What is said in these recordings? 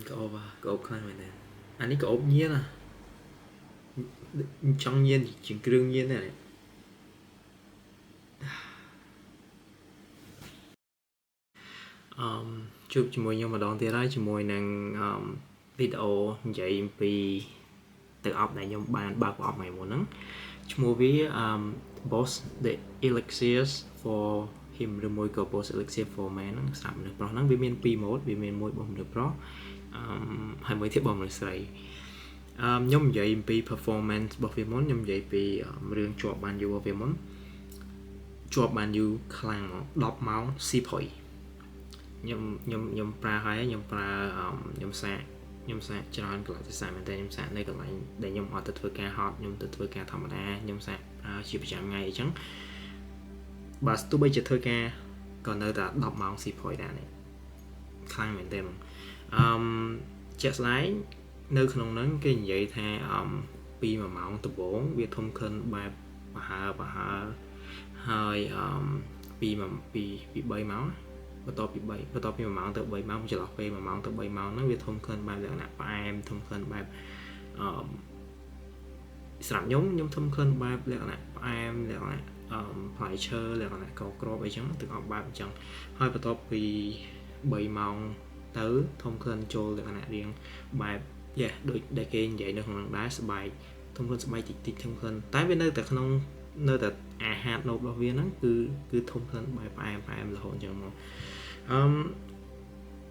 ក្អូបក្អូបខ្លាំងមែនទេអានេះក្អូបញៀនណាចង់ញៀនជាងគ្រឿងញៀនទេអឺជួបជាមួយខ្ញុំម្ដងទៀតហើយជាមួយនឹងអឺវីដេអូនិយាយអំពីទឹកអប់ដែលខ្ញុំបានបើកប្រអប់ថ្ងៃមុនហ្នឹងឈ្មោះវាអឺ Boss the Elixirs for him ឬមួយក៏ Boss Elixir for man ហ្នឹងសម្រាប់មនុស្សប្រុសហ្នឹងវាមានពីរ mode វាមានមួយរបស់មនុស្សប្រុសអឺហើយមួយទៀតរបស់មនុស្សស្រីអឺខ្ញុំនិយាយអំពី performance របស់វាមុនខ្ញុំនិយាយពីរឿងជាប់បានយូររបស់វាមុនជាប់បានយូរខ្លាំងហ្មង10ម៉ោងស៊ីផុយខ្ញុំខ្ញុំខ្ញុំប្រើហើយខ្ញុំប្រើខ្ញុំសាកខ្ញុំសាកច្រើនកន្លែងទៅសាកមែនតើខ្ញុំសាកនៅកន្លែងដែលខ្ញុំអត់ទៅធ្វើការហត់ខ្ញុំទៅធ្វើការធម្មតាខ្ញុំសាកប្រើជាប្រចាំថ្ងៃអញ្ចឹងបើទោះបីជាធ្វើការក៏នៅតែ10ម៉ោងស៊ីផុយដែរនេះខ្លាំងមែនតើហ្មងអឺជាក់ស្ដែងនៅក្នុងហ្នឹងគេនិយាយថាអឺពី1ម៉ោងដំបូងវាធំក្លិនបែបប្រហើប្រហើហើយអឺពីពីពី3ម៉ោងបន្ទាប់ពី3បន្ទាប់ពី1ម៉ោងទៅ3ម៉ោងចន្លោះពេល1ម៉ោងទៅ3ម៉ោងហ្នឹងវាធំក្លិនបែបលក្ខណៈផ្អែមធំក្លិនបែបអឺសម្រាប់ខ្ញុំខ្ញុំធំក្លិនបែបលក្ខណៈផ្អែមលក្ខណៈអឺផ្លែឈើលក្ខណៈកក្របអីចឹងទឹកអប់បែបអញ្ចឹងហើយបន្ទាប់ពី3ម៉ោងទៅធំក្លិនចូលលក្ខណៈរៀងបែបយ៉ាដូចដែលគេនិយាយនៅក្នុងនោះដែរស្បែកធំក្លិនស្បែកតិចតិចធំក្លិនតែវានៅតែក្នុងនៅតែអាហារណូបរបស់វាហ្នឹងគឺគឺធំក្លិនបែបផ្អែមផ្អែមរហូតអញ្ចឹងមកអឺម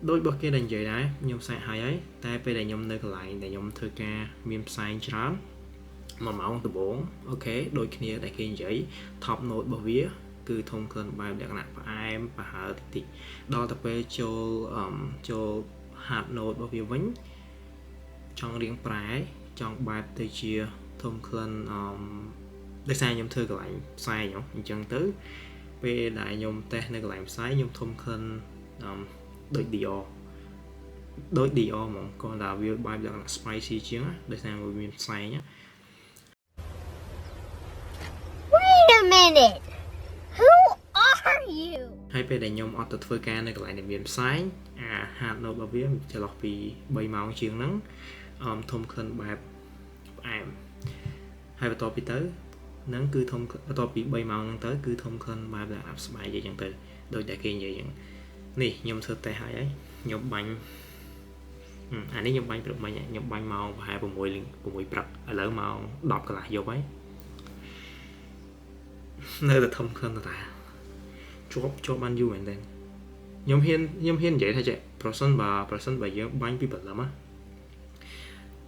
ដូចរបស់គេដែលនិយាយដែរខ្ញុំសាកហើយហើយតែពេលដែលខ្ញុំនៅកន្លែងដែលខ្ញុំធ្វើការមានផ្សែងច្រើន1ម៉ោងដំបូង OK ដូចគ្នាដែលគេនិយាយ top note របស់វាគឺធំក្លិនបែបលក្ខណៈផ្អែមប្រហើរតិចតិចដល់ទៅពេលចូលអឺចូល hard note របស់វាវិញចង់រៀងប្រែចង់បែបទៅជាធំក្លិនអឺដោយសារខ្ញុំធ្វើកន្លែងផ្សែងអញ្ចឹងទៅពេលដែលខ្ញុំតេស្តនៅកន្លែងផ្សែងខ្ញុំធំក្លិនអឺដូច Dior ដូច Dior ហ្មងគាត់ថាវាបែបលក្ខណៈ spicy ជាងដោយសារវាមានផ្សែង Wait a minute. Who are you? ហើយពេលដែលខ្ញុំអត់ទៅធ្វើការនៅកន្លែងដែលមានផ្សែងអា hard note របស់វាចន្លោះពី3ម៉ោងជាងហ្នឹងអមធំក្លិនបែបផ្អែមហើយបន្ទាប់ពីទៅហ្នឹងគឺធំបន្ទាប់ពី3ម៉ោងហ្នឹងទៅគឺធំក្លិនបែបដែលអាប់ស្បែកអីចឹងទៅដូចតែគេនិយាយចឹងនេះខ្ញុំធ្វើតេស្តហើយហើយខ្ញុំបាញ់អានេះខ្ញុំបាញ់ព្រឹកមិញខ្ញុំបាញ់ម៉ោងប្រហែល6 6ព្រឹកឥឡូវម៉ោង10កន្លះយប់ហើយនៅតែធំក្លិនដដែលជាប់ជាប់បានយូរមែនទែនខ្ញុំហ៊ានខ្ញុំហ៊ាននិយាយថាចេះប្រសិនបើយើងបាញ់ពីព្រលឹមណា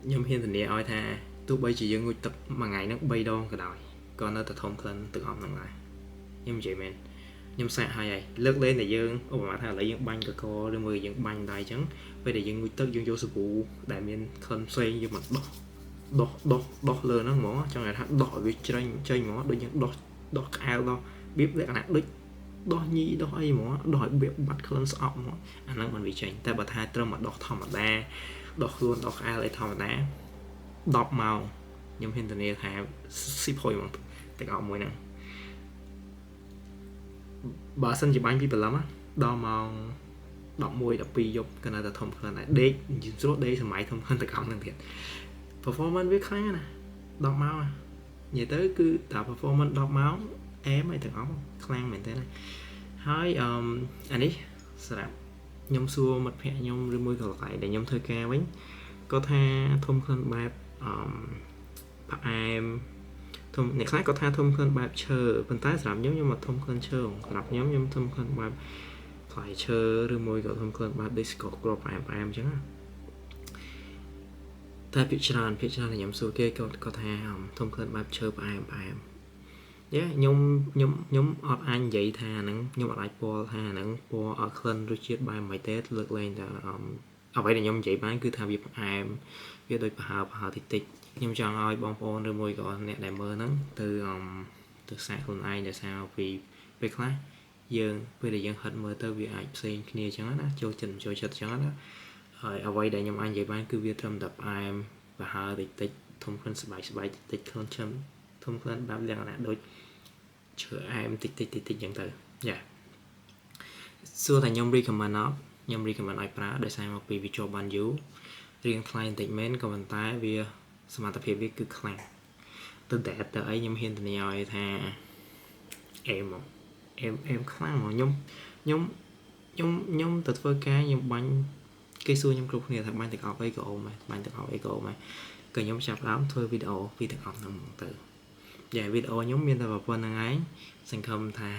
ខ្ញុំហ៊ានធានាឲ្យថាទោះបីជាយើងងូតទឹកមួយថ្ងៃហ្នឹង3ដងក៏ដោយក៏នៅតែធំក្លិនទឹកអប់ហ្នឹងដែរខ្ញុំនិយាយមែនខ្ញុំសាកហើយហើយលើកលែងតែយើងឧបមាថាឥឡូវយើងបាញ់កកឬមួយយើងបាញ់ដៃអញ្ចឹងពេលដែលយើងងូតទឹកយើងយកសាប៊ូដែលមានក្លិនផ្សេងយើងមកដោះដោះដោះដោះលើហ្នឹងហ្មងចង់ថាដោះឲ្យវាច្រាញ់ចេញហ្មងដូចយើងដោះដោះក្អែលដោះបៀបលក្ខណៈដូចដោះញីដោះអីហ្មងដោះឲ្យបៀបបាត់ក្លិនស្អប់ហ្មងអាហ្នឹងមិនវាចេញតែបើថាត្រឹមមកដោះធម្មតាដោះខ្លួនដោះក្អែលអីធម្មតា10ម៉ោងខ្ញុំហ៊ានធានាថាស៊ីផុយហ្មងទឹកអប់មួយហ្នឹងបើសិនជាបាញ់ពីព្រលឹមដល់ម៉ោង11 12យប់ក៏នៅតែធំក្លិនដែរដេកស្រួលដេកសម័យធំក្លិនទឹកអប់ហ្នឹងទៀត performance វាខ្លាំងណាស់10ម៉ោងនិយាយទៅគឺតា performance 10ម៉ោងអែមឲ្យទាំងអស់ខ្លាំងមែនតើហើយអឺអានេះសម្រាប់ខ្ញុំសួរមិត្តភ័ក្ដិខ្ញុំឬមួយកន្លែងដែលខ្ញុំធ្វើការវិញគាត់ថាធំក្លិនបែបអឺផ្អែមធំអ្នកខ្លះគាត់ថាធំក្លិនបែបឈើប៉ុន្តែសម្រាប់ខ្ញុំខ្ញុំអត់ធំក្លិនឈើសម្រាប់ខ្ញុំខ្ញុំធំក្លិនបែបផ្លែឈើឬមួយក៏ធំក្លិនបែបដូចស្ករគ្រាប់ផ្អែមផ្អែមអញ្ចឹងណាតែភាគច្រើនភាគច្រើនខ្ញុំសួរគេគាត់គាត់ថាធំក្លិនបែបឈើផ្អែមផ្អែមយ៉ាខ្ញុំខ្ញុំខ្ញុំអត់អាចនិយាយថាហ្នឹងខ្ញុំអត់អាចពណ៌ថាហ្នឹងពណ៌អត់ក្លិនរសជាតិបែបមិនទេលើកលែងតែអ្វីដែលខ្ញុំនិយាយបានគឺថាវាផ្អែមវាដូចប្រហើប្រហើតិចតិចខ្ញុំចង់ឲ្យបងប្អូនឬមួយក៏អ្នកដែលមើលហ្នឹងទៅទៅសាកខ្លួនឯងដោយសារពីពេលខ្លះយើងពេលដែលយើងហិតមើលទៅវាអាចផ្សេងគ្នាអញ្ចឹងណាចូលចិត្តចូលចិត្តអញ្ចឹងណាហើយអ្វីដែលខ្ញុំអាចនិយាយបានគឺវាត្រឹមតែផ្អែមប្រហើតិចតិចធំក្លិនស្បែកស្បែកតិចតិចក្លិនឈឹមធំក្លិនបែបលក្ខណៈដូចឈើអែមតិចតិចតិចតិចអញ្ចឹងទៅយ៉ាសួរថាខ្ញុំ recommend អត់ ខ្ញុំ recommend ឲ្យប្រើដោយសារមកពីវាជាប់បានយូររៀងថ្លៃបន្តិចមែនក៏ប៉ុន្តែវាសមត្ថភាពវាគឺខ្លាំងទៅតែទៅអីខ្ញុំហ៊ានធានាឲ្យថាអេមអេមអេមខ្លាំងហ្មងខ្ញុំខ្ញុំខ្ញុំខ្ញុំទៅធ្វើការខ្ញុំបាញ់គេសួរខ្ញុំគ្រប់គ្នាថាបាញ់ទឹកអប់អីក៏អូមដែរបាញ់ទឹកអប់អីក៏អូមដែរក៏ខ្ញុំចាប់ដើមធ្វើវីដេអូពីទឹកអប់ហ្នឹងហ្មងទៅយ៉ាវីដេអូខ្ញុំមានតែប៉ុណ្្នឹងឯងសង្ឃឹមថា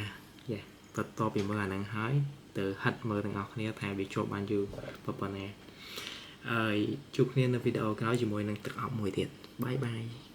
យ៉ាបន្ទាប់ពីមើលអាហ្នឹងហើយទៅហិតមើលទាំងអស់គ្នាថាវាជាប់បានយូរប៉ុណ្ណាហើយជួបគ្នានៅវីដេអូក្រោយជាមួយនឹងទឹកអប់មួយទៀត។ Bye bye.